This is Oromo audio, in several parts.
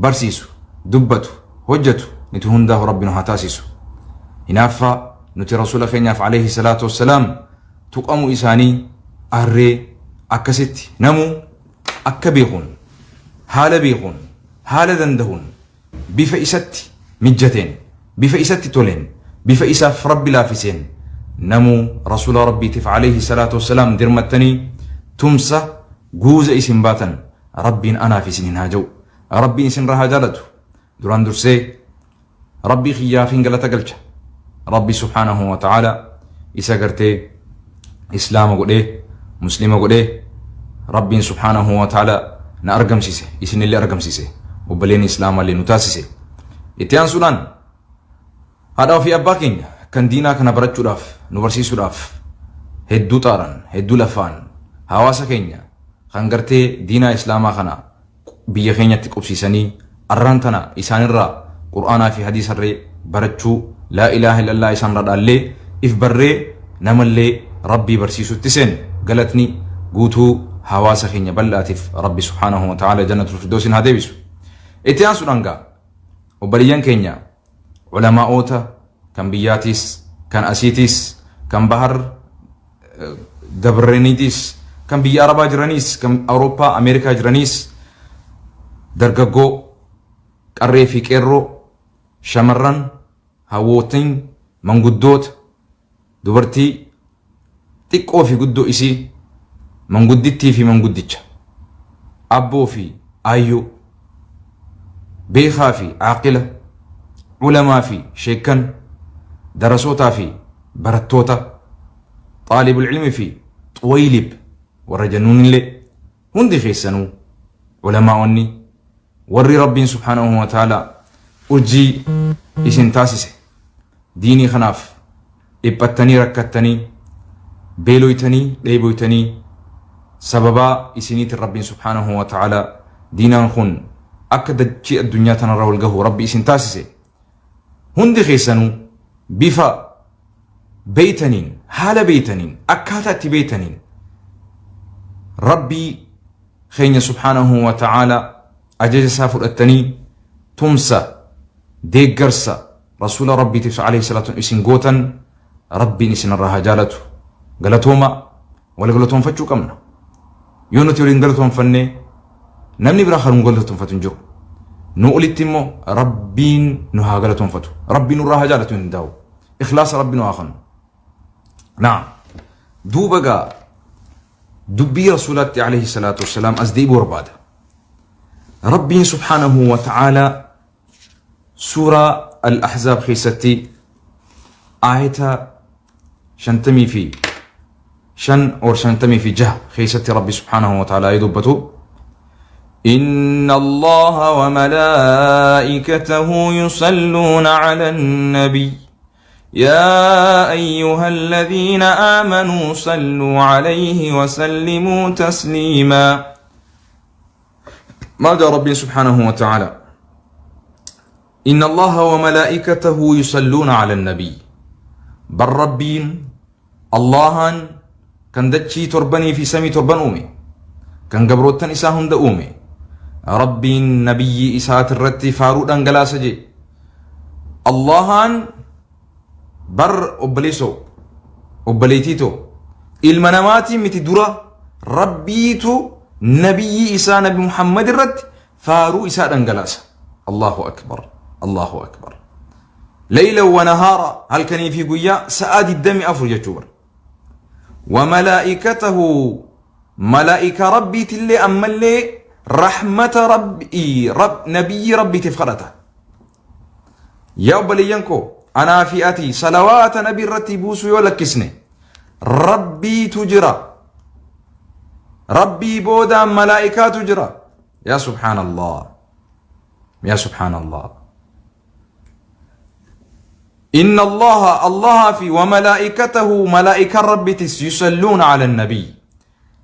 Barsiisu, dubbatu, hojjatu nuti hundaahu Rabbi nu haa taasisu. Hinaaffaa nuti Rasuula keenyaaf alayhi salaatu wassalaam tuqamuu isaanii aarree akkasitti namuu akka beekuun, haala beekuun, haala dandahuun, bifa isatti mijjateen, bifa isatti toleen, bifa isaaf Rabbi laafiseen namuu Rasuula Rabbiitiif alayhi salaatu wassalaam dirmattanii tumsa guuza isin baatan Rabbiin anaaf isiniin haa ja'u. Rabbiin isinirraa haa jaalatu. Duraan dursee Rabbii kiyyaafin galata galcha. Rabbi subhaanahu wa ta'ala isa gartee Islaama godhee Muslima godhee Rabbiin subhaanahu wa ta'ala na argamsiise isinillee argamsiise obboleen Islaamallee nu taasise. Itti aansuudhaan haadha ofii abbaa keenya kan diinaa kana barachuudhaaf nu barsiisuudhaaf hedduu xaaran hedduu lafaan hawaasa keenya kan gartee diinaa Islaamaa kana biyya keenyatti qubsiisanii arraan tana isaanirraa Qur'aanaa fi hadiisarree barachuu laa ilaaha illallah isaanirraa dhaallee if barree namallee Rabbii barsiisutti seenne galatni guutuu hawaasa keenya bal'aatiif Rabbi subhaanahu wa ta'aala jannatul firdoosin haa deebisu. Itti aansuudhaan gaa obboleeyyan keenya ulamaa'oota kan biyyaatiis kan asiitiis kan bahar dabraniitiis kan biyya arabaa jiraniis kan awurooppaa ameerikaa jiraniis dargaggoo qarree fi qeerroo shamarran hawwootiin manguddoota dubartii xiqqoo fi guddoo isii manguddittii fi manguddicha abboo fi aayyoo beekaa fi aaqila ulamaa fi sheekkan darasootaa fi barattoota xaalibul ilmi fi xuwaylib warra jennuunillee hundi keessanuu ulamaa'onni warri Rabbiin subhaanahu wa ta'ala urjii isin taasise diinii kanaaf dhiphattanii rakkattanii beeloytanii dheeboytanii sababaa isiniitiin Rabbiin subhaanahu wa ta'ala diinaan kun akka dachii addunyaa tanarra wal gahu Rabbi isin taasise hundi keessanuu bifa beeytaniin haala beeytaniin akkaataa itti beeytaniin Rabbii keenya subhaanahu wa ta'ala ajaja isaa fudhattanii tumsa deeggarsa rasuula rabbiitiif alayhi salaatu isin gootan rabbiin isinirraa haa jaalatu galatooma wal galatoonfachuu qabna yoo nuti waliin galatoonfanne namni biraa kan nu galatoonfatu hin jiru nu olitti immoo rabbiin nu haa galatoonfatu rabbiin nurraa haa jaalatu hin daa'u ikhlaasa rabbi nu haa kennu naam duuba gaa dubbii rasuulaatti alayhi salaatu wassalaam as deebi'uu barbaada. Rabbiin subhaanahu wa ta'aalaa suuraa al-ahzaab keessatti aayata 55 or 56 keessatti Rabbi subhaanahu wa ta'aalaa yoo dubbatu إن الله وملائكته يصلون على النبي يا أيها الذين آمنوا صلوا عليه وسلموا تسليما. ما قال ربي سبحانه وتعالى؟ إن الله وملائكته يصلون على النبي. بل ربين اللهان كان دتشي تربني في سمي تربن أومي كان قبروتن إساهن دا أومي ربين نبي إسات الرتي فارود أنجلاس جي Allahaan bar obboleessoo obboleettiitoo ilma namaatii miti dura Rabbiitu nabiyyii isaa nabi Muhammad irratti faaruu isaa dhangalaasa. Allahu akbar Allahu akbar. Layla wa nahaara halkanii fi guyyaa sa'aa 24 jechuu bara. Wa malaa'ikatahu malaa'ika Rabbiitillee ammallee rahmata Rabbii nabiyyii Rabbiitiif kadhata. Yaa obboleeyyan koo anaa fi ati salawaata nabi irratti buusuu yoo lakkisne Rabbiitu jira. Rabbii boodaan malaa'ikaatu jira. Yaa subhaanallah. Yaa subhaanallah. Inna Allaha Allaha fi wa malaa'ikatahu malaa'ikaan Rabbitis yusalluuna ala nabiy.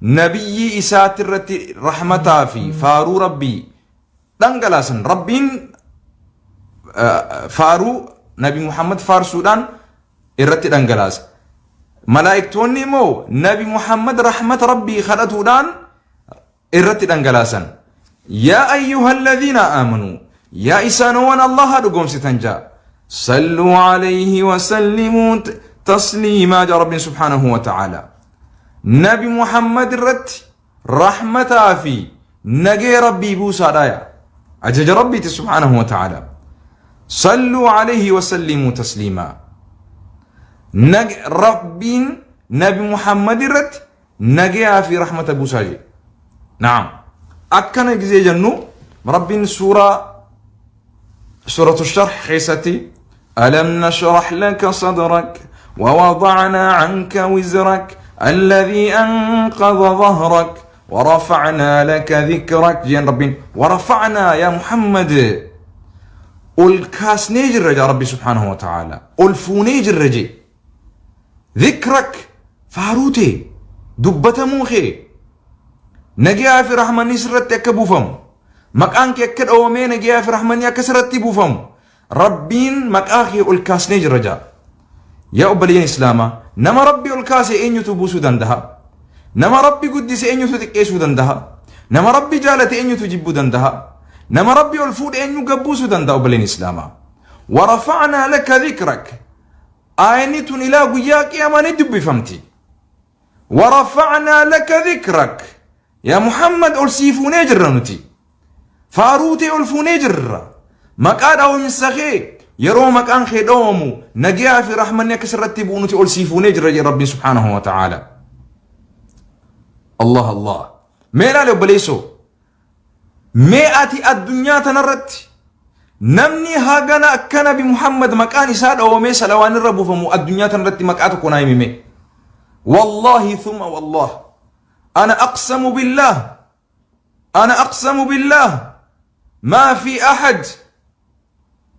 Nabiyyii isaati irratti rahmataa fi faaruu Rabbii dhangalaasan. Rabbiin faaruu Nabi Muhammad faarsuudhaan irratti dhangalaasa. Malaa'iktoonni immoo Nabi Muhammad rahmata Rabbii kadhatuudhaan irratti dhangalaasan. Yaa ayyuhalladhiina aamanuu Yaa isaanowwan Allaha dhugoomsitan jaa. Salluu alayhi wa sallimuu tasliimaa jaa Rabbiin subhaanahu wa ta'ala. Nabi Muhammad irratti rahmataa fi nagee Rabbii buusaadha yaa. Ajaja Rabbiiti subhaanahu wa ta'ala. Salluu alayhi wa sallimuu tasliimaa. Rabbiin Nabi Muhammad irratti nagayaa fi rahmata buusaa jee. Naam. Akkana gizee jennu Rabbiin suuraa suuratu sharh keessatti ألم نشرح لك صدرك ووضعنا عنك وزرك الذي أنقض ظهرك ورفعنا لك ذكرك جين ربين ورفعنا يا محمد ol kaasnee jirra jaa Rabbi subhaanahu wa ta'ala ol fuunee jirra jee Dhikrak faaruu tee dubbatamuu kee nagayaa fi rahmanni sirratti akka buufamu maqaan kee akka dhawamee nagayaa fi rahmanni akka sirratti buufamu Rabbiin maqaa kee ol kaasnee jirra jaa. Yaa obboleeyyan Islaamaa nama Rabbi ol kaase eenyutu buusuu danda'a? Nama Rabbi guddise eenyutu xiqqeessuu danda'a? Nama Rabbi jaalate eenyutu jibbuu danda'a? Nama Rabbi ol fuudhe eenyu gabbuusuu danda'a obboleeyyan Islaamaa? Warafa'naa laka dhikrak Aayanni tun ilaa guyyaa qiyaamaa ni dubbifamti. Warafa'naa laka dhikrak. Yaa Muhammad ol sii fuunee jirra nuti. Faaruu tee ol fuunee jirra. Maqaa dhaawamsa kee yeroo maqaan kee dhawamu nagayaa fi rahmanni akka sirratti bu'u nuti ol sii fuunee jirra jedhe Rabbiin subhaanahu wa ta'aala. Allah Allah. Mee ilaali obboleessoo. Mee ati addunyaa tanarratti namni hagana akka nabi Muhammad maqaan isaa dhawamee salawaan irra buufamu addunyaa tanarratti maqaa tokko naa himi mee. Wallaahi thumma wallah. Ana aqsamu billaah. Ana aqsamu billaah. Maa fi ahad.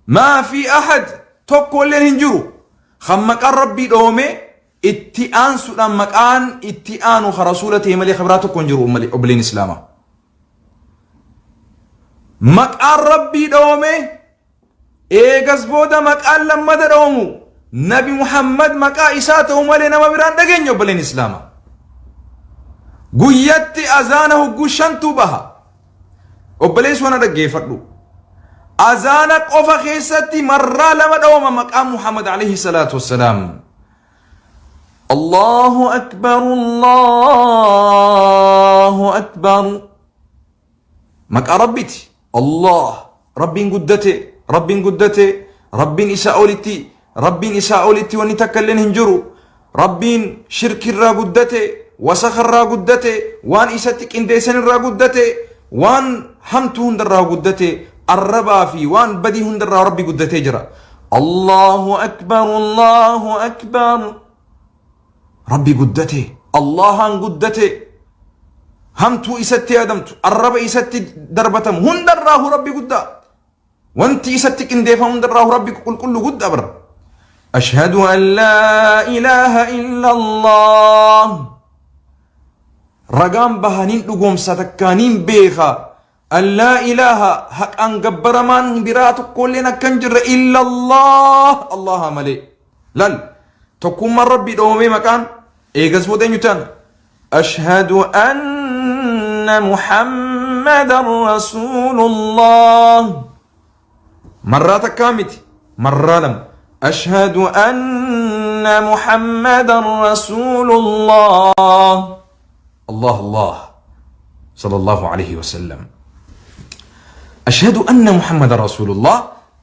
Maa fi ahad. Tokko illeen hin jiru. Kan maqaan rabbii dhawamee itti aansuudhaan maqaan itti aanu ka rasuula ta'e malee ka biraa tokko hin jiru obboleen islaamaa. Maqaan rabbii dhawame eegas booda maqaan lammata dhawamu nabi Muhammad maqaa isaa ta'u malee nama biraan dhageenye obboleen islaamaa. Guyyatti azaana hogguu shantu baha. Obboleessi na dhaggeeffadhu. Azaana qofa keessatti marraa lama dhawama maqaan Muhammad alayhi salaatu wassalaam. Allahu akbar Allahu akbar. Maqaa Rabbiiti. Allah. Rabbiin guddate. Rabbiin guddate. Rabbiin isaa olitti. Rabbiin isaa olitti wanni takka illeen hin jiru. Rabbiin shirkirraa guddate, wasakarraa guddate, waan isatti qindeessanirraa guddate, waan hamtuu hundarraa guddate, arrabaa fi waan badii hundarraa Rabbi guddatee jira. Allahu akbar, Allahu akbar. Rabbi guddate, Allahaan guddate. Hamtuu isatti yaadamtu, arraba isatti darbatamu hundarraahu Rabbi guddaa. Wanti isatti qindeeffamu hundarraahu Rabbi qulqullu guddaa bara. Ashhadu an laa ilaaha illa Allah. Ragaan bahaniin dhugoomsa takkaaniin beeka. An laa ilaaha haqaan gabbaramaan biraa tokkolleen akka hin jirre illa Allah. Allaha malee. Lal tokkummaan Rabbii dhoomee maqaan eegas booda eenyu ta'an? Ashhadu anna Muhammadan Rasuulullah. Marraa takkaa miti, marraa lama. Ashhadu anna Muhammadan Rasuulullah. Allah Allah. Sallallahu alayhi wa sallam. Ashhadu anna Muhammadan Rasuulullah.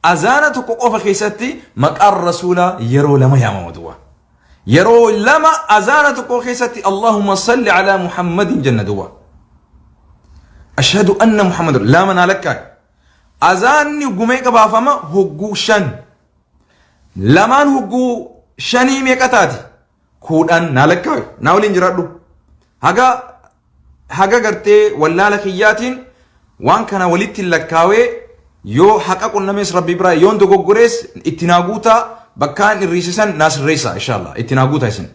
Azaana tokko qofa keessatti maqaan Rasuulaa yeroo lama yaamama duwwaa. Yeroo lama azaana tokko keessatti Allahumma salli alaa Muhammadin jenna duwwa. Ashhadu anna Muhammad lama naa lakkaa'e. Azaanni gumee qabaafama hogguu shan. Lamaan hogguu shanii meeqa taati? Kudhan naa lakkaa'e. Naa waliin jiraadhu. Haga haga gartee wallaala kiyyaatiin waan kana walitti lakkaawee yoo haqa qunnamees rabbi biraa yoon dogoggorees itti naa guutaa bakkaan irriisisan naa sirreessa inshallah itti naa guutaa isin.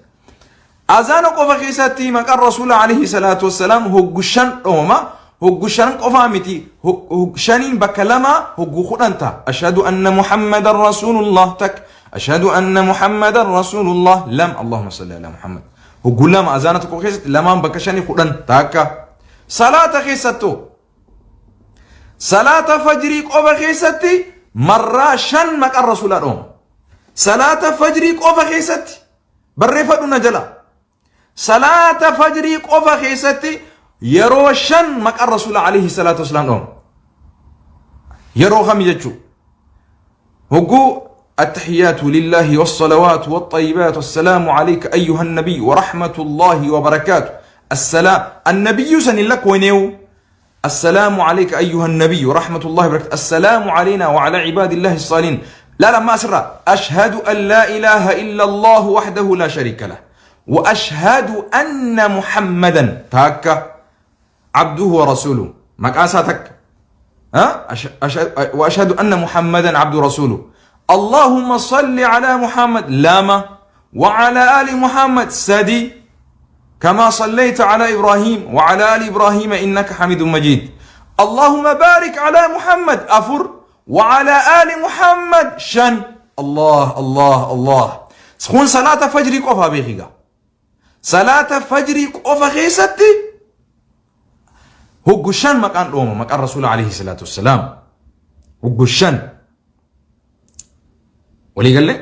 Azaana qofa keessatti maqaan rasuula alayhi salaatu wassalaam hoggu shan dhooma hoggu shan qofaa miti shaniin bakka lama hoggu kudhan ta'a. Ashhadu anna Muhammadan rasuulullah tak ashhadu anna Muhammadan rasuulullah lam Allahumma salli ala Muhammad. Hogguu lama azaana tokko keessatti lamaan bakka shanii kudhan taakka. Salaata keessattuu. Salaata fajrii qofa keessatti marraa 5 maqaan rasuulaa dhooma. Salaata fajrii qofa keessatti barreeffadhu na jala. Salaata fajrii qofa keessatti yeroo 5 maqaan rasuula alayhi salaatu wasalaam dhooma. Yeroo kami jechuu? Hogguu التحيات لله والصلوات والطيبات والسلام عليك أيها النبي ورحمة الله وبركاته السلام النبي سن لك وينيو السلام عليك أيها النبي ورحمة الله وبركاته السلام علينا وعلى عباد الله الصالحين لا لا ما أسرع أشهد أن لا إله إلا الله وحده لا شريك له وأشهد أن محمدا تاكا عبده ورسوله مقاسا تك ها وأشهد أن محمدا عبد رسوله اللهم صل على محمد لاما وعلى آل محمد سدي كما صليت على إبراهيم وعلى آل إبراهيم إنك حميد مجيد اللهم بارك على محمد أفر وعلى آل محمد شن الله الله الله سخون صلاة فجر قفا بيخيغا Salaata fajrii qofa keessatti hoggu 5 maqaan dhooma maqaan rasuula alayhi salaatu wassalaam hoggu 5 walii galle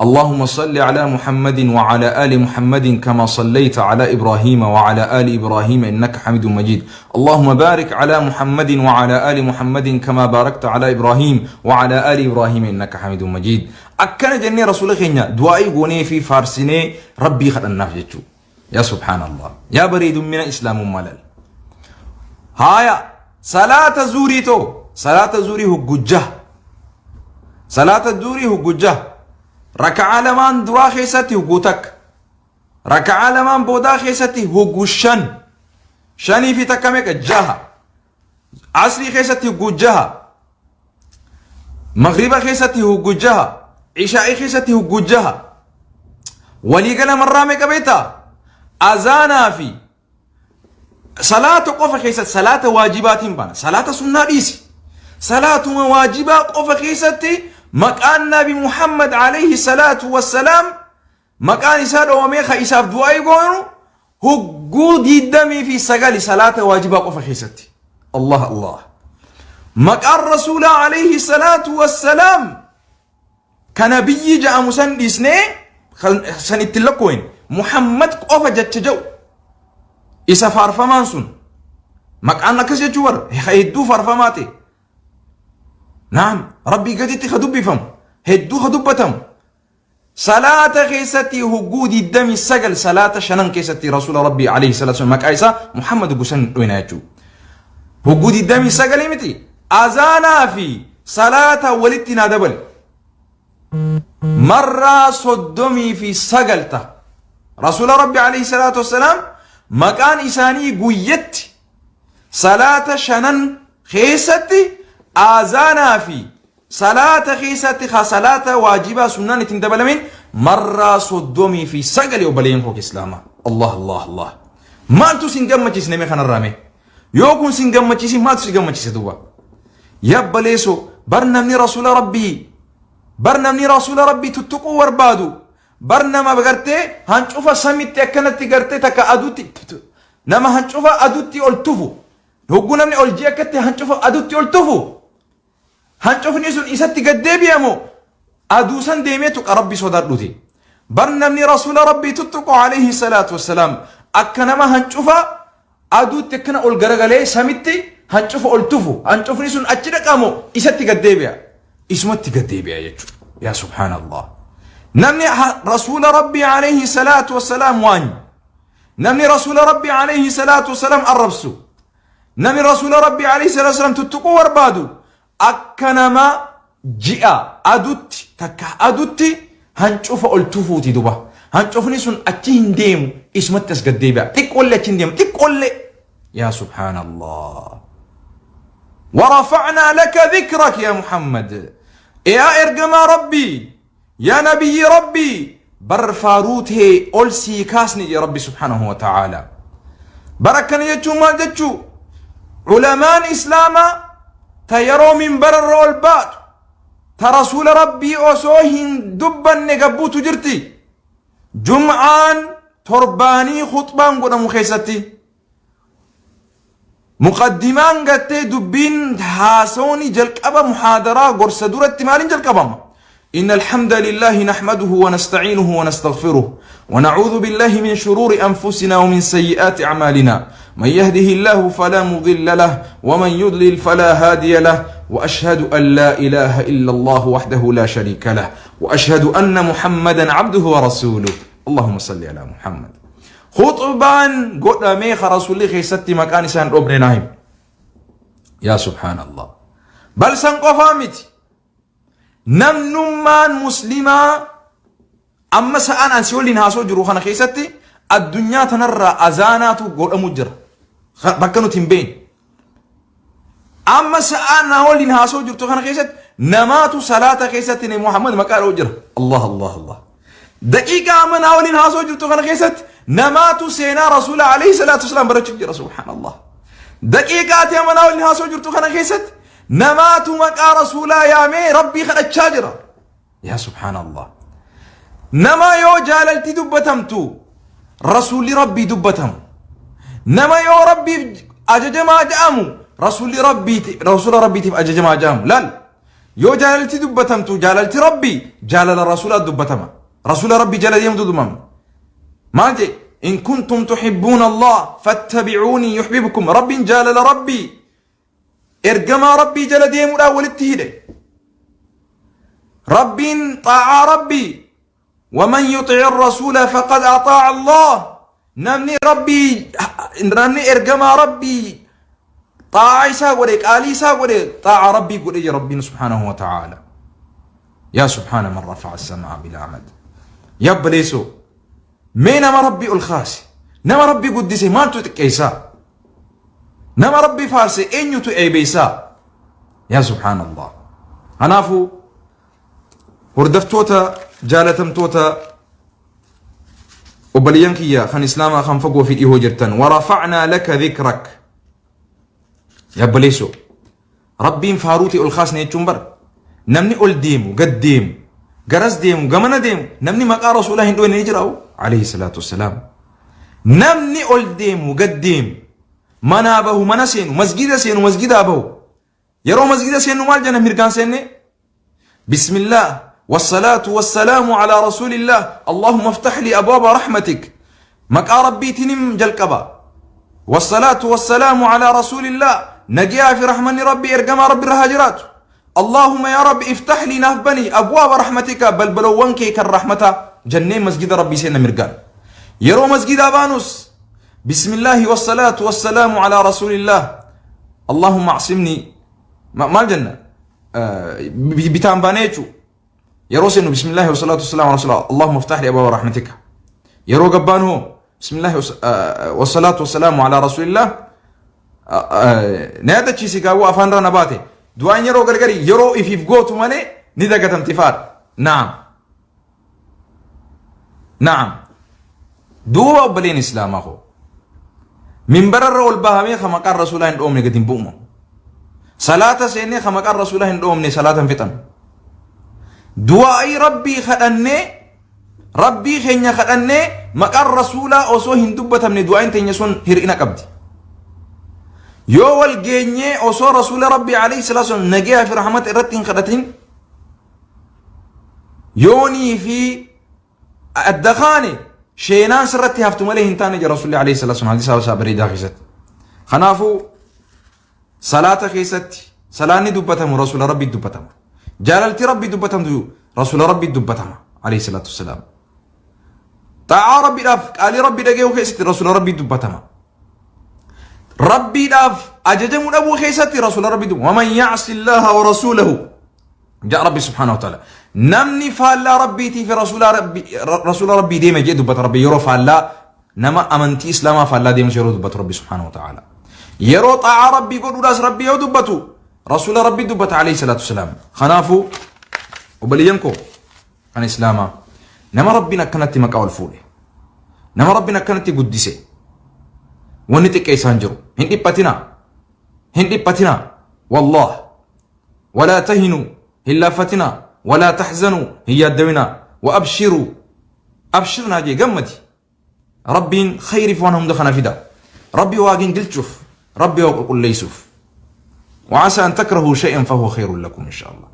اللهم صل على محمد وعلى آل محمد كما صليت على إبراهيم وعلى آل إبراهيم إنك حميد مجيد اللهم بارك على محمد وعلى آل محمد كما باركت على إبراهيم وعلى آل إبراهيم إنك حميد مجيد Akkana jennee rasuula keenya du'aa'ii goonee fi faarsinee rabbii kadhannaaf jechuu. Yaa subhaanallah. Yaa bareedummina islaamummaa lal. Haaya salaata zuurii too salaata zuurii huggujja. Salaata zuurii huggujja. Raka'aa lamaan duraa keessatti hugguu takka. Raka'aa lamaan boodaa keessatti huggu 5. Shanii fi takka meeqa jaha. Asrii keessatti hogguu jaha. Magriba keessatti hogguu jaha. Ishaa'ii keessatti hogguu jaha. Waliigala marraa meeqa beektaa? Azaanaa fi salaata qofa keessatti salaata waajibaatiin baana. Salaata sunnaa dhiisi. Salaatuma waajibaa qofa keessatti maqaan Nabi Muhammad alayhi salaatu wassalaam Maqaan isaa dhowamee ka isaaf du'aa'ii goonu hogguu 29 salaata waajibaa qofa keessatti. Allah Allah. Maqaan Rasuulaa alayhi salaatu wassalaam ka nabiyyi ja'amu san dhiisnee san ittiin lakkooyin Muhammad qofa jecha jedhu isa faarfamaan sun maqaan akkas jechuu bara hedduu faarfamaa ta'e naam rabbii gaditti ka dubbifamu hedduu ka dubbatamu Salaata keessatti hogguu 29 salaata shanan keessatti rasuula rabbii alayhi salaatu wassalaam maqaa isaa Muhammad gusan dhoyna jechuudha. Hogguu 29 miti azaanaa fi salaata walitti naa dabale. Marraa 39 ta'a. Rasuula rabbii alayhi salaatu wassalaam maqaan isaanii guyyatti salaata shanan keessatti azaanaa fi Salaata keessatti ka salaata waajibaa sunnaan itti hin dabalamin marraa 39 obboleeyyan koo islaamaa. Allah Allah Allah. Maaltu sin gammachiisne mee kanarraa mee? Yoo kun sin gammachiisin maaltu si gammachiise duuba? Yabbaleeso bar namni rasuula rabbii bar namni rasuula rabbii tuttuquu barbaadu bar nama gartee hancufa samitti akkanatti gartee takka aduutti nama hancufa aduutti ol tufu hogguu namni ol jee akkatti hancufa aduutti ol tufu Hancufni sun isatti gad deebi'a moo aduu san deemee tuqa Rabbi sodaadhuti. Bar namni rasuula Rabbii tuttuqu alayhi salaatu wassalaam akka nama hancufa aduutti akkana ol garagalee samitti hancufa ol tufu hancufni sun achi dhaqa moo isatti gad deebi'a. Isumatti gad deebi'a jechuudha. Yaa subhaanallah. Namni rasuula Rabbii alayhi salaatu wassalaam waanyu. Namni rasuula Rabbii alayhi salaatu wassalaam arrabsu. Namni rasuula Rabbii alayhi salaatu wassalaam tuttuquu barbaadu akka nama ji'a adutti takka adutti hancufa ol tufuuti duba. Hancufni sun achi hin deemu isumatti as gad deebi'a. Xiqqoollee achi hin deemu xiqqoollee. Yaa subhaanallah. ورفعنا لك ذكرك يا محمد يا إرجما ربي يا نبي ربي بر فاروته أول سي كاسني يا ربي سبحانه وتعالى بركة يجو ما جتشو علماء إسلاما تيرو من بر الرول بات ترسول ربي أسوهن دبا نقبوت جرتي جمعان ترباني خطبان قدام خيستي Muqaddimaan gartee dubbiin haasawni jalqaba muhaadaraa gorsa duratti maaliin jalqabama? إن الحمد لله نحمده ونستعينه ونستغفره ونعوذ بالله من شرور أنفسنا ومن سيئات أعمالنا من يهده الله فلا مضل له ومن يضلل فلا هادي له وأشهد أن لا إله إلا الله وحده لا شريك له وأشهد أن محمدا عبده ورسوله اللهم صل على محمد. Khuxbaan godhamee ka Rasuulli keessatti maqaan isaan dhoofne naa himi. Yaa subhaanallah. Bal san qofaa miti. Namnummaan muslimaa amma sa'aan an si waliin haasoo jiru kana keessatti addunyaa tanarraa azaanaatu godhamu jira. Bakka nuti hin beekne. Amma sa'aan na waliin haasoo jirtu kana keessatti namaatu salaata keessatti Nabi Muhammad maqaa dha'u jira. Allah Allah Allah. Daqiiqaa amma na waliin haasoo jirtu kana keessatti namaatu seenaa Rasuula alayhi salaatu wasalaam barachuu jira subhaanallah. Daqiiqaa ati amma na waliin haasoo jirtu kana keessatti namaatu maqaa Rasuulaa yaamee Rabbii kadhachaa jira. Yaa subhaanallah. Nama yoo jaalalti dubbatamtu Rasuulli Rabbii dubbatamu. Nama yoo Rabbiif ajajamaa ja'amu Rasuulli Rabbiiti Rasuula Rabbiitiif ajajamaa ja'amu. Laal yoo jaalalti dubbatamtu jaalalti Rabbii jaalala Rasuulaa dubbatama. Rasuula Rabbii jala deemtu dubbatama. Maal jedhe? In kuntum tuhibbuuna Allah fattabi'uunii yuhbibkum. Rabbiin jaalala Rabbii ergamaa Rabbii jala deemuudhaan walitti hidhe. Rabbiin xaa'aa Rabbii waman yuxi'i rasuula faqad axaa'a Allah. Namni Rabbii namni ergamaa Rabbii xaa'aa isaa godhe qaalii isaa godhe xaa'aa Rabbii godhe jira Rabbiin subhaanahu wa ta'aala. Yaa subhaana man rafa'a samaa bilaa amad. Yaa obboleessoo mee nama Rabbii ol kaase nama Rabbii guddise maaltu xiqqeessaa? Nama Rabbi faarse eenyutu eebeessaa? Yaa subhaanallah. Kanaafuu hordoftoota jaalatamtoota obboleeyyan kiyya kan islaamaa kan fagoo fi dhihoo jirtan warafa'naa laka dhikrak. Yaa obboleessoo Rabbiin faaruuti ol kaasne jechuun bara namni ol deemu gad deemu garas deemu gamana deemu namni maqaa rasuulaa hin dhoofne ni jira alayhi salaatu wassalaam. Namni ol deemu gad deemu manaa bahu mana seenu masgida seenu masgidaa bahu yeroo masgida seenu maal jenna mirgaan seenne bismillah والصلاة والسلام على رسول الله اللهم افتح لي أبواب رحمتك مقا ربي تنم جلقبا والصلاة والسلام على رسول الله نجيا في رحمن ربي إرقما ربي الرهاجرات اللهم يا رب افتح لي نافبني أبواب رحمتك بل بلوانكي كالرحمة جنة مسجد ربي سيدنا مرقان يرو مسجد أبانوس بسم الله والصلاة والسلام على رسول الله اللهم اعصمني ما الجنة bitaan baanee jechuudha. Yeroo seennu bismillaahi wasalaatu wasalaamu ala rasuulillah Allahumma iftah li abwaaba rahmatika. Yeroo gabbaan hoo bismillaahi wasalaatu wasalaamu ala rasuulillah na yaadachiisi gaawwa afaan irraa na baate. Du'aan yeroo gargari yeroo ifiif gootu malee ni dagatamti faadha. Naam. Naam. Duuba obboleen islaamaa koo. Minbararra ol bahamee ka maqaan rasuulaa hin dhoomne gadi hin bu'umu. Salaata seennee ka maqaan rasuulaa hin dhoomne salaata hin fixan. Du'aa'ii rabbii kadhannee rabbii keenya kadhannee maqaan rasuulaa osoo hin dubbatamne du'aa'iin teenya sun hir'ina qabdi. Yoo wal geenyee osoo rasuula rabbii alayhi salaatu wasallam nagayaa fi rahmata irratti hin kadhatin yoonii fi adda kaane sheenaan sirratti haftu malee hin taane jira rasuulli alayhi salaatu wasallam hadiisa isaa bareedaa keessatti. Kanaafuu salaata keessatti salaanni dubbatamu rasuula rabbii dubbatama. Jaalalti rabbii dubbatamtu rasuula rabbii dubbatama alayhi salaatu wassalaam. Xaa'aa rabbiidhaaf qaalii rabbii dhaga'uu keessatti rasuula rabbii dubbatama. Rabbiidhaaf ajajamuu dhabuu keessatti rasuula rabbii dubbatama. Waman ya'si Allaha wa rasuulahu Ja'a Rabbi subhaanahu wa ta'ala. Namni faallaa Rabbiitii fi rasuula Rabbii deeme jee dubbata Rabbi yeroo faallaa nama amantii Islaamaa faallaa deemus yeroo dubbatu Rabbi subhaanahu wa ta'ala. Yeroo xaa'aa Rabbii godhuudhaas Rabbi yoo dubbatu rasuula Rabbii dubbata alayhi salaatu wasalaam. Kanaafuu obboleeyyan koo kan Islaamaa nama Rabbiin akkanatti maqaa ol fuudhe nama Rabbiin akkanatti guddise wanni xiqqeessaan jiru hin dhiphatinaa hin dhiphatinaa wallaah Walaa tahinuu hin laaffatinaa, walaa tahzanuu hin yaaddawinaa, wa abshiruu abshir naa jee gammadi. Rabbiin khayriif waan hunda kana fida. Rabbi waa gingilchuuf, Rabbi waa qulqulleessuuf. Wa'asaa an takrahuu shay'an fahuwa khayrun lakum insha Allah.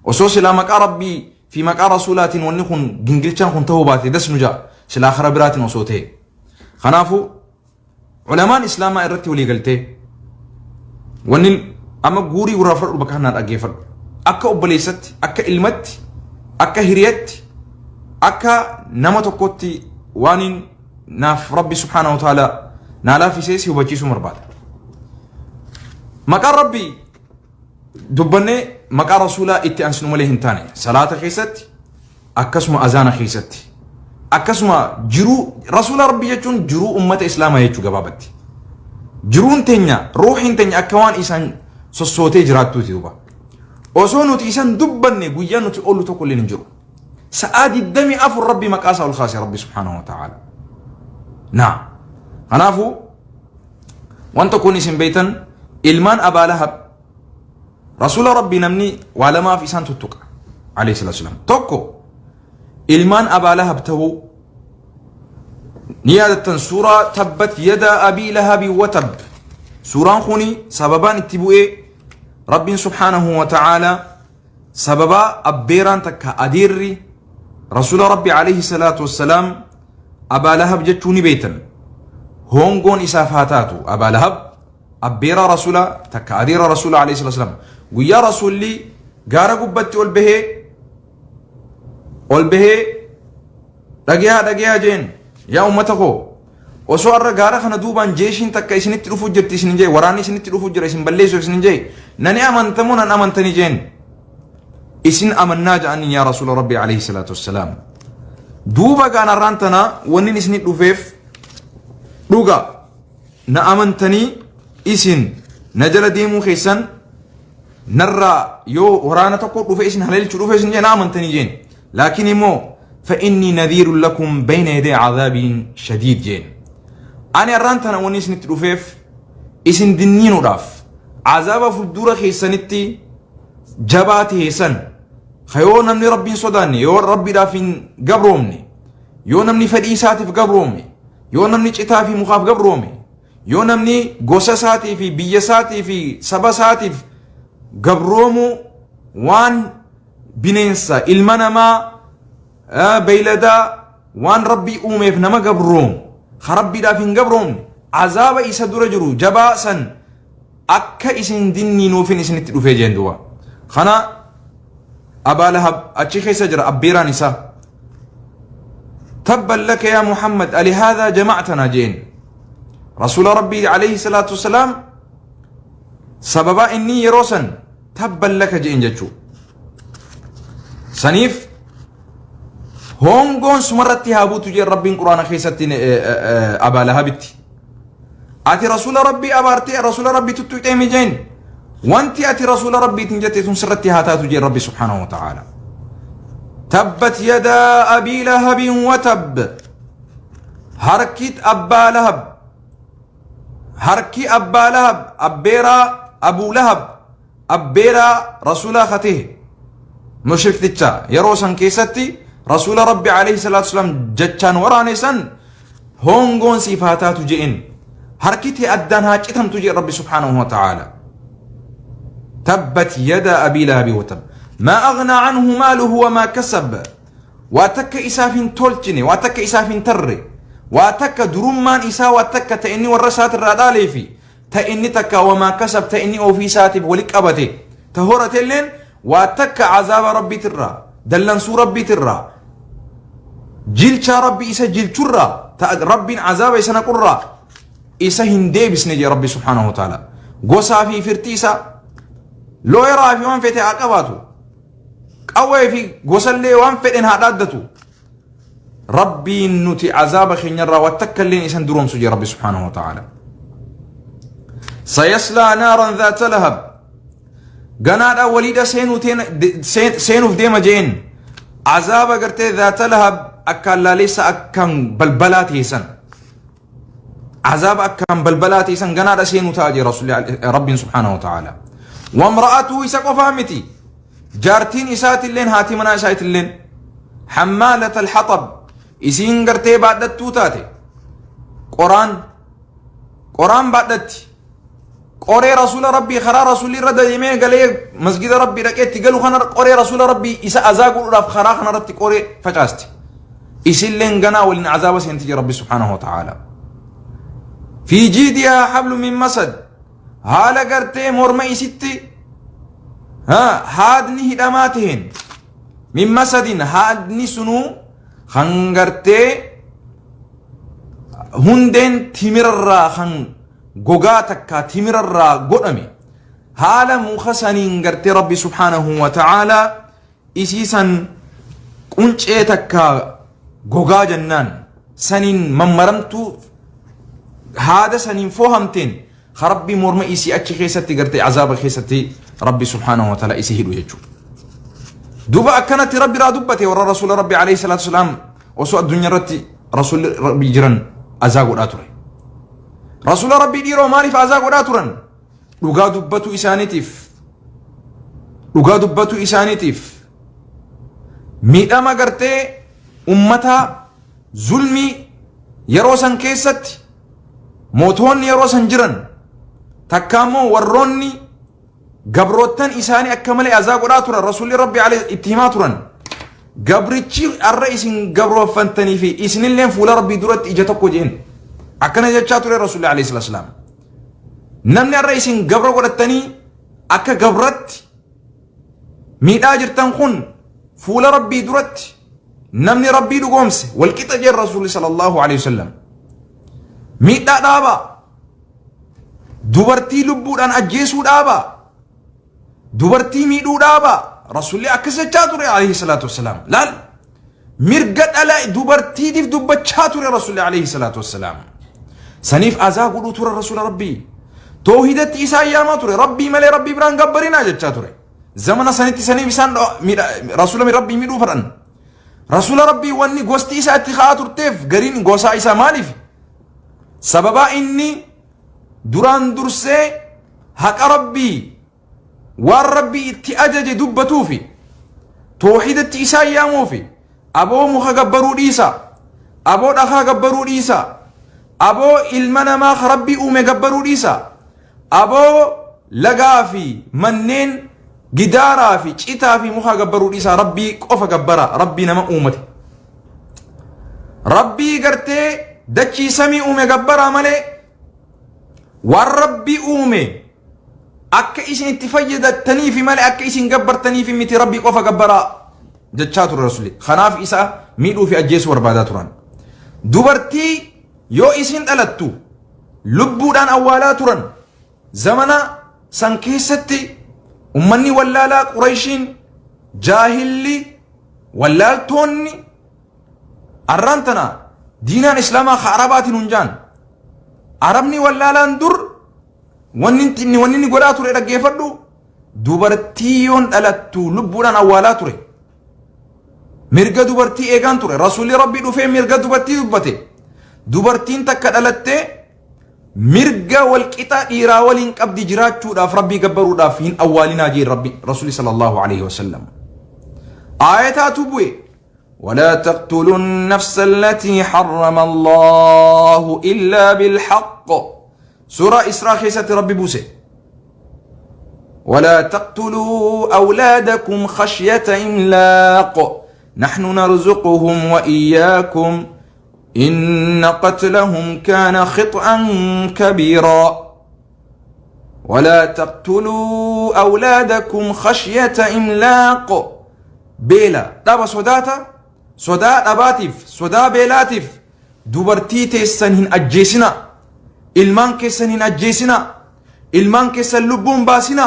Osoo silaa maqaa Rabbii fi maqaa Rasuulaatiin wanni kun gingilchaan kun ta'uu baate das nu ja'a silaa kara biraatiin osoo ta'e. Kanaafuu ulamaan Islaamaa irratti walii galtee wanni amma guurii gurraa fudhadhu bakka kanaa dhaggeeffadhu. Akka obboleessatti, akka ilmatti, akka hiriyatti, akka nama tokkotti waan naaf Rabbi subhaanahu wa ta'ala naa laaffisee si hubachiisuu barbaada. Maqaan Rabbii dubbannee maqaa Rasuulaa itti aansinu malee hin taane salaata keessatti akkasuma azaana keessatti akkasuma jiruu Rasuula Rabbii jechuun jiruu ummata Islaamaa jechuu gabaabatti. Jiruun teenya ruuhiin teenya akka waan isaan sossootee jiraattuuti duuba. Osoo nuti isan dubbanne guyyaa nuti oollu tokko illee hin jiru. Sa'aa 24 Rabbi maqaa isaa ol kaase Rabbi subhaanahu wa ta'ala. Naa. Kanaafuu wanta kun isin beektan ilmaan Abaa Lahab Rasuula Rabbi namni waa lamaaf isaan tuttuqa. Alayhi salaatu wasalaam. Tokko ilmaan Abaa Lahab ta'uu ni yaadattan suuraa tabbat yadaa abii lahabi watab. Suuraan kuni sababaan itti bu'ee Rabbiin subhaanahu wa ta'ala Sababaa abbeeraan takka adeerri Rasuula Rabbi alayhi salaatu wassalaam Abaa Lahab jechuu ni beektan. Hoongoon isaaf haa taatu. Abaa Lahab abbeeraa Rasuula takka adeera Rasuula alayhi salaatu wassalaam. Guyyaa Rasuulli gaara gubbatti ol bahee ol bahee dhageyaa dhageyaa jeen yaa ummata koo Osoo har'a gaara kana duubaan jeeshiin takka isinitti dhufuu jirti isin jee waraanni isinitti dhufuu jira isin balleessuuf isin jee nani amantamoo nan amantani jeen isin amannaa ja'aniin yaa rasuula rabbi alayhi salaatu wassalaam. Duuba gaan har'aan tana wanni isin dhufeef dhuga na amantanii isin na jala deemuu keessan narraa yoo waraana tokko dhufe isin haleelchuu dhufe isin jee na amantanii jeen. Laakiin immoo fa'innii nadhiirun lakum bayna yaday cadaabiin shadiid jeen. Ani har'aan tana wanni isinitti dhufeef isin dinniinuudhaaf azaaba fuuldura keessanitti jabaa ta'e san ka yoo namni rabbiin sodaanne yoo rabbiidhaaf hin gabroomne yoo namni fedhii isaatiif gabroome yoo namni citaa fi mukaaf gabroome yoo namni gosa isaatii fi biyya isaatii fi saba isaatiif gabroomuu waan bineensa ilma namaa beeyladaa waan rabbii uumeef nama gabroomu ka rabbiidhaaf hin gabroomne azaaba isa dura jiru jabaa san akka isin dinniinuufin isinitti dhufee jeen duuba kana abaa lahab achi keessa jira abbeeraan isaa tabban laka yaa muhammad alihaadhaa jamactanaa jeen rasuula rabbii alayhi salaatu wasalaam sababaa inni yeroo san tabban laka je'en jechuu saniif hongoon sumarratti haa buutu jeen rabbiin quraana keessatti abaa lahabitti ati rasuula rabbii abaartee rasuula rabbii tuttuqxee mi jeen wanti ati rasuula rabbiitiin jette tun sirratti haa taatu jeen rabbi subhaanahu wa ta'aala tabbat yadaa abii lahabin watab harkit abbaa lahab Harki Abbaa Lahab abbeeraa Abuu Lahab abbeeraa Rasuulaa ka tahe mushrikticha yeroo san keessatti Rasuula Rabbi alayhi salaatu wasalaam jechaan waraane san hongoon siif haa taatu je'en harki tee addaan haa citamtu je'en Rabbi subhaanahu wa ta'aala. Tabbat yada abii lahabi watab. Maa aghnaa anhu maaluhu wa maa kasab. Waa takka isaaf hin tolchine, waa takka isaaf hin tarre, waa takka durummaan isaa waa takka ta inni warra isaatirraa dhaalee fi ta inni takka wamaa kasab ta inni ofii isaatiif wali qabate ta horatelleen waa takka azaaba rabbiitirraa dallansuu rabbiitirraa jilchaa rabbi isa jilchurraa ta rabbiin azaaba isa naqurraa isa hin deebisne jee rabbi subhaanahu wa ta'ala gosaa fi firtii isaa looyaraa fi waan fete haa qabaatu Qawwee fi gosallee waan fedhen haa dhaaddatu. Rabbiin nuti azaaba keenyarraa waa takka illeen isan duroomsu jee Rabbi subhaanahu wa ta'aala. Sayaslaa naaran dhaata lahab. Ganaadhaa waliidha seenuuf deema jeen. Azaaba gartee dhaata lahab akkaan laaleessa akkaan balbalaa teessan. Azaaba akkaan balbalaa teessan ganaadha seenuu ta'a jee Rasuulli Rabbiin subhaanahu wa ta'aala. Wamra'atuu isa qofaa miti. Jaartiin isaatilleen haati manaa isaatilleen hammaalata alhaxab isiin gartee baadhattuu taate qoraan qoraan baadhatti. Qoree Rasuula Rabbii karaa Rasuulli irra deemee galee masgida Rabbii dhaqee itti galu kana qoree Rasuula Rabbii isa azaa godhuudhaaf karaa kana irratti qoree facaasti. Isilleen ganaa waliin azaaba seenti jira Rabbi subhaanahu wa ta'aala. Fi jiidihaa hablu min masad haala gartee morma isitti haadni hidhamaa taheen min masadin haadni sunuu kan gartee hundeen timirarraa kan gogaa takka timirarraa godhame haala muka saniin gartee Rabbi subhaanahu wa ta'aalaa isii san quncee takka gogaa jennaan saniin mammaramtuu haada saniin foohamteen ka Rabbi morma isii achi keessatti gartee azaaba keessatti Rabbi subhaanahu wa ta'aalaa isii hidhu jechuudha. Duuba akkanatti Rabbi irraa dubbate warra Rasuula Rabbi alayhi salaatu wasalaam osoo addunyaa irratti Rasuulli Rabbi jiran azaa godhaa ture. Rasuula Rabbii dhiiroo maaliif azaa godhaa turan? Dhugaa dubbatuu isaaniitiif. Dhugaa dubbatuu isaaniitiif. Miidhama gartee ummataa zulmii yeroo san keessatti mootoonni yeroo san jiran takka immoo warroonni Gabroottan isaanii akka malee azaa godhaa turan Rasuulli Rabbi alayhi itti himaa turan. Gabrichi har'a isin gabrooffattanii fi isinilleen fuula Rabbii duratti ija tokko jeen. Akkana jechaa ture Rasuulli alayhi salaatu wasalaam. Namni har'a isin gabra godhattanii akka gabratti miidhaa jirtan kun fuula Rabbii duratti namni Rabbii dhugoomse walqixa jeen Rasuulli sallallahu alayhi wasallam. Miidhaa dhaabaa. Dubartii lubbuudhaan ajjeesuu dhaabaa. Dubartii miidhuu dhaabaa. Rasuulli akkas jechaa ture alayhi salaatu wassalaam. Laal mirga dhala dubartiitiif dubbachaa ture Rasuulli alayhi salaatu wassalaam. Saniif azaa godhuu ture Rasuula Rabbii. Toohidatti isaan yaamaa ture. Rabbii malee Rabbii biraan gabbarinaa jechaa ture. Zamana sanitti saniif isaan Rasuula Rabbii miidhuu fedhan. Rasuula Rabbii wanni gosti isaa itti ka'aa turteef gariin gosaa isaa maaliif? Sababaa inni duraan dursee haqa Rabbii waan Rabbii itti ajaje dubbatuufi toohidatti isaan yaamuufi aboo muka gabbaruu dhiisa aboo dhakaa gabbaruu dhiisa aboo ilma namaa ka Rabbii uume gabbaruu dhiisa aboo lagaa fi manneen gidaaraa fi citaa fi mukaa gabbaruu dhiisa Rabbii qofa gabbara Rabbii nama uumate. Rabbii gartee dachii samii uume gabbaraa malee waan Rabbii uume akka isin itti fayyadattaniifi malee akka isin gabbartaniifi miti Rabbii qofa gabbaraa jechaa ture Rasuulli. Kanaaf isa miidhuu fi ajjeesuu barbaadaa turan. Dubartii yoo isin dhalattu lubbuudhaan awwaalaa turan zamana san keessatti ummanni wallaalaa Qurayshiin jaahilli Wallaaltoonni arraan tana diinaan islaamaa ka arabaatiin hun jaan. Arabni wallaalaan dur wanni inni wanni inni godhaa ture dhaggeeffadhu dubartii yoon dhalattu lubbuudhaan awwaalaa ture. Mirga dubartii eegaan ture. Rasuulli Rabbii dhufee mirga dubartii dubbate. Dubartiin takka dhalattee mirga walqixa dhiiraa waliin qabdi jiraachuudhaaf Rabbii gabbaruudhaaf hin awwaalinaa jeen Rabbi Rasuulli sallallahu alaihi wasallam. Aayataatu bu'e. ولا تقتلوا النفس التي حرم الله إلا بالحق سورة إسراء خيسة ربي بوسي ولا تقتلوا أولادكم خشية إملاق نحن نرزقهم وإياكم إن قتلهم كان خطأ كبيرا ولا تقتلوا أولادكم خشية إملاق بيلا دابا صداتا صدا دباتيف صدا بيلاتيف dubartii teessan hin ajjeesina ilmaan keessan hin ajjeesina ilmaan keessan lubbuun baasina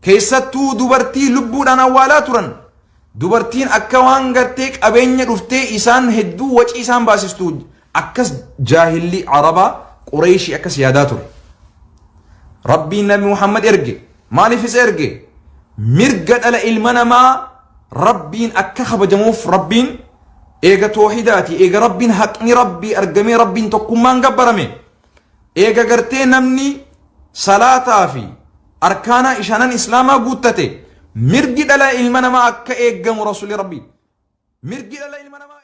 keessattuu dubartii lubbuudhaan awwaalaa turan Dubartiin akka waan gartee qabeenya dhuftee isaan hedduu wacii isaan baasistu akkas jaahilli Arabaa Qureeshii akkas yaadaa ture. Rabbiin Nabi Muhammad erge. Maaliif isa erge? Mirga dhala ilma namaa Rabbiin akka kabajamuuf Rabbiin eega toohidaati eega Rabbiin haqni Rabbii argamee Rabbiin tokkummaan gabbarame Eega gartee namni salaataa fi arkaanaa shanan islaamaa guuttate mirgi dhala ilma namaa akka eeggamu rasuulli rabbii mirgi dhala ilma namaa